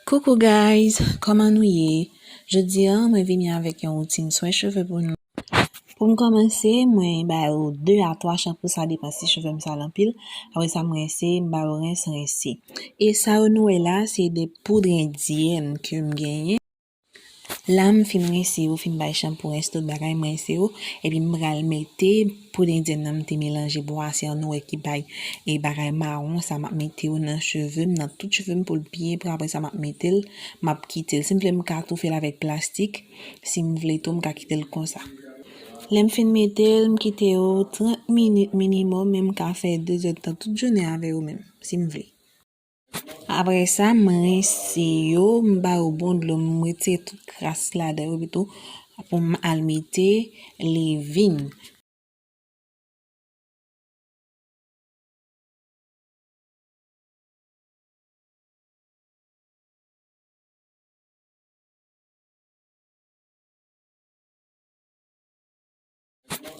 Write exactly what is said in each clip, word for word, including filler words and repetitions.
Coucou guys, kòman nou ye? Jodi a, mwen vini avèk yon woutin swen cheve pou nou. Pou m kòmanse, mwen ba yo de a twa chanpou, sa depann si cheve m sal anpil. Apre sa, m rense, m ba yo rens, rense. E sa yo nou wè la, se de poud endyèn ke m genyen. La, m fin rense yo, fin bay chanpou, rens tout bagay, m rense yo. Epi m pral mete poud endyèn nan m te melanje bwase an, nou wè ki bay e bagay mawon sa, m ap mete yo nan cheve m, nan tout cheve m pou l byen pran. Apre sa, m ap mete l, m ap kite l. Si m vle, m ka tou fè l avèk plastik. Si m vle tou, m ka kite l konsa. Lè m fin mete l, m kite yo trant minit minimòm, men m ka fè de zèdtan tout jounen avè yo menm, si m vle. Apre sa, m rense yo, m ba yo bon dlo, m retire tout kras ladan yo, epi tou, pou m al mete leaving.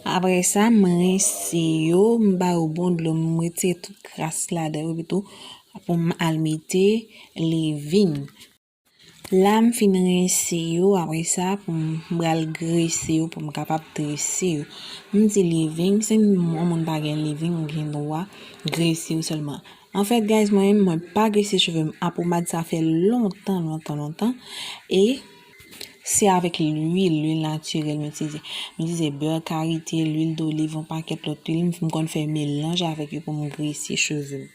Apre sa, m rense yo, m ba yo bon dlo, m retire tout kras ladan yo, epi tou, pou m al mete leaving. La, m fin rense yo, apre sa, pou m, m pral grese yo, pou m kapab trese yo. M di leaving, si yon moun pa gen leaving, ou gen dwa grese yo sèlman. Anfèt, guys, mwen menm, mwen pa grese cheve m a pomad, sa fè lontan, lontan, lontan. E se avèk lwil, lwil natirèl m itilize. M itilize bè karite, lwil doliv, yon pakèt lòt lwil. M, m konn fè melanj avèk yo pou m grese cheve m.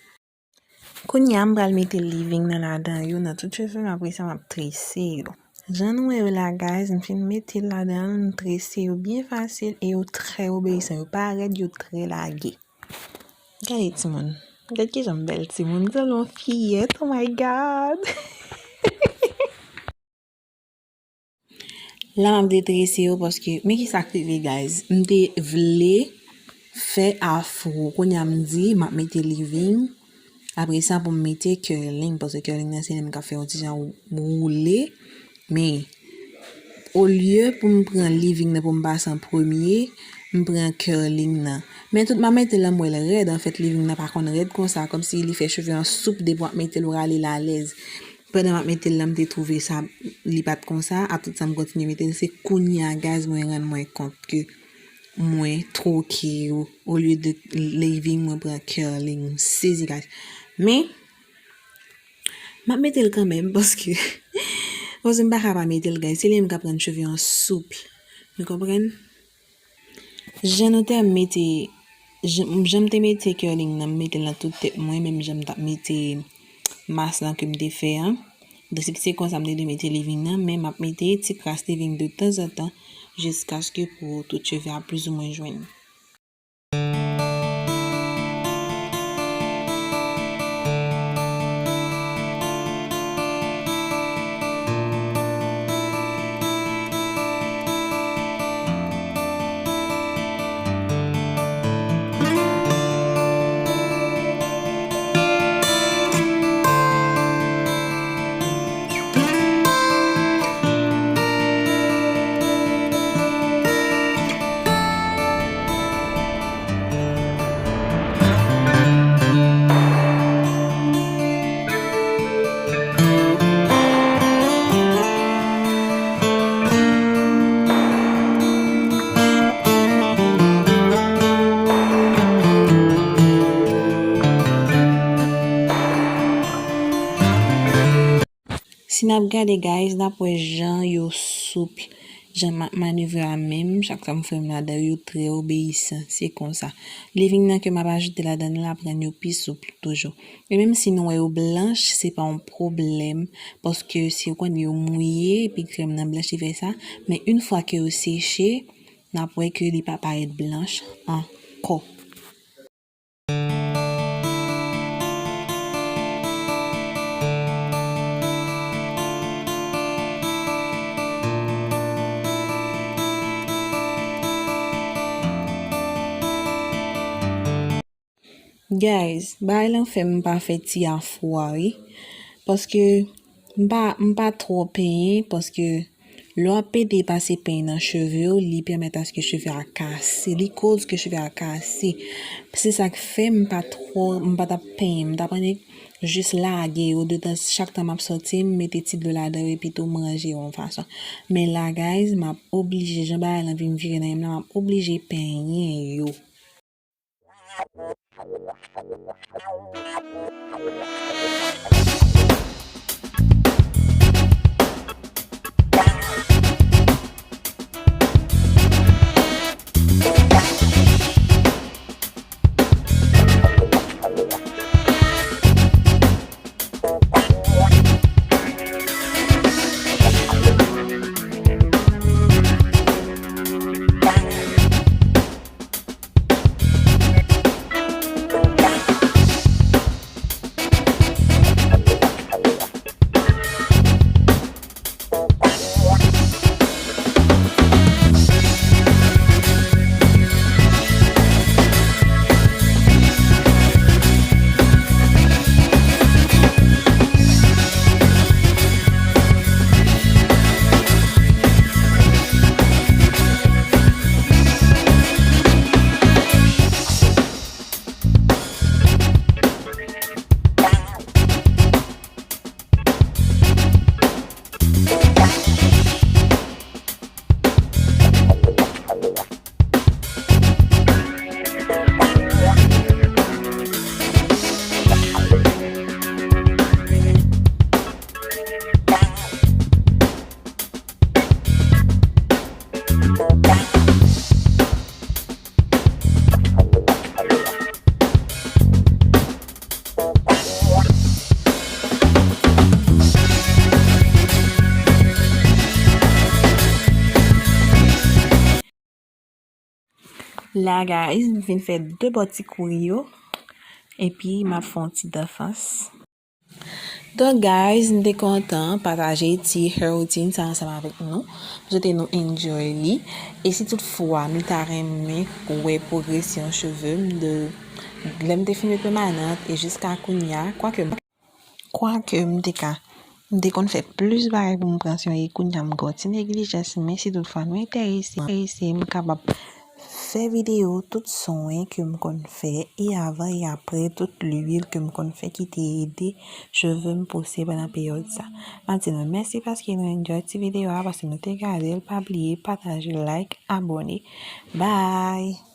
Kounye a, m pral mete leaving nan ladan yo, nan tout cheve m, apre sa, m ap trese yo. Jan nou wè yo la, guys, m fin mete l ladan, m trese yo byen fasil e yo trè obeyisan, yo pa rèd, yo trè lage. Gade timoun, gade kijan m bèl timoun, m sanble yon fiyèt, oh my God! La, m ap detrese yo paske, men ki sa k rive, guys. M te vle fè afro. Kounye a, m di, m ap mete leaving. Apre sa, pou m mete curling, paske curling nan, se li menm k ap fè yon ti jan woule. Men, olye pou m pran leaving nan, pou m pase an premye, m pran curling nan. Men tout m ap mete l la, m wè l rèd. Anfèt, leaving nan pa konn rèd konsa, kòmsi li fè cheve an soup, depi w ap mete l, ou rale l alèz. Pandan m ap mete l la, m te twouve sa, li pa t konsa. Apre tout sa, m kontinye mete l. Se kounye a, guys, mwen rann mwen kont ke mwen twoke yo. Olye de leaving, mwen pran curling. M sezi, guys. Men, m ap mete l kanmenm, paske, paske m pa ka pa mete l, guys. Se li menm k ap rann cheve an soup. Nou konprann? Jan nou te mete, jan, jan m te mete curling nan, m mete l nan tout tèt mwen, menm jan m t ap mete mas lan ke m te fè an. Donk, se, se konsa m te dwe mete leaving nan, men m ap mete ti kras leaving de tanzantan, jiskaske pou tout cheve a plizoumwen jwenn. Si n ap gade, guys, n ap wè jan yo soup, jan m ap manevre a menm, chak sa m fè m ladan yo, yo trè obeyisan, se konsa. Leaving nan ke m ap ajoute ladan l la ap rann yo pi soup toujou. E menm si nou wè yo blanch, se pa yon pwoblèm, paske si w konn yo mouye, epi krèm nan blanch, li fè sa. Men yon fwa ke yo seche, n ap wè ke li pa parèt blanch ankò. Guys, bagay lan fè m pa fè ti afro a, wi. Paske m pa, m pa twò penyen, paske lè w ap pede pase peny nan cheve w, li pèmèt aske cheve a kase. Li koz ke cheve a kase. Se sa k fè m pa twò, m pa t ap penyen. M t ap annik jis lage yo detan, chak tan m ap sòti, m mete ti dlo ladan yo epi tou m ranje yo yon fason. Men la, guys, m ap oblije, jan bagay lan vin vire nan men m la, m ap oblije penyen yo. La, guys, m fin fè de bò ti kouri yo. Epi, m ap fè yon ti danfans. Donk, guys, m te kontan pataje ti hair routine sa ansanm avèk nou. M swete nou enjoy li. E si toutfwa nou ta renmen wè pwogresyon cheve m de lè m te fin met pèmanant e jiska kounya, kwake m, kwake m te ka, m te konn fè plis bagay pou m pran swen e kounya m gen yon ti neglijans, men si toutfwa nou enterese, enterese, m kapab fè videyo tout swen ke m konn fè e avan e apre, tout lwil ke m konn fè ki te ede cheve m pouse pandan peryòd sa. M ap di nou mèsi paske nou enjoy ti videyo a, paske nou te gade l, pa bliye pataje, like, abòne. Bye!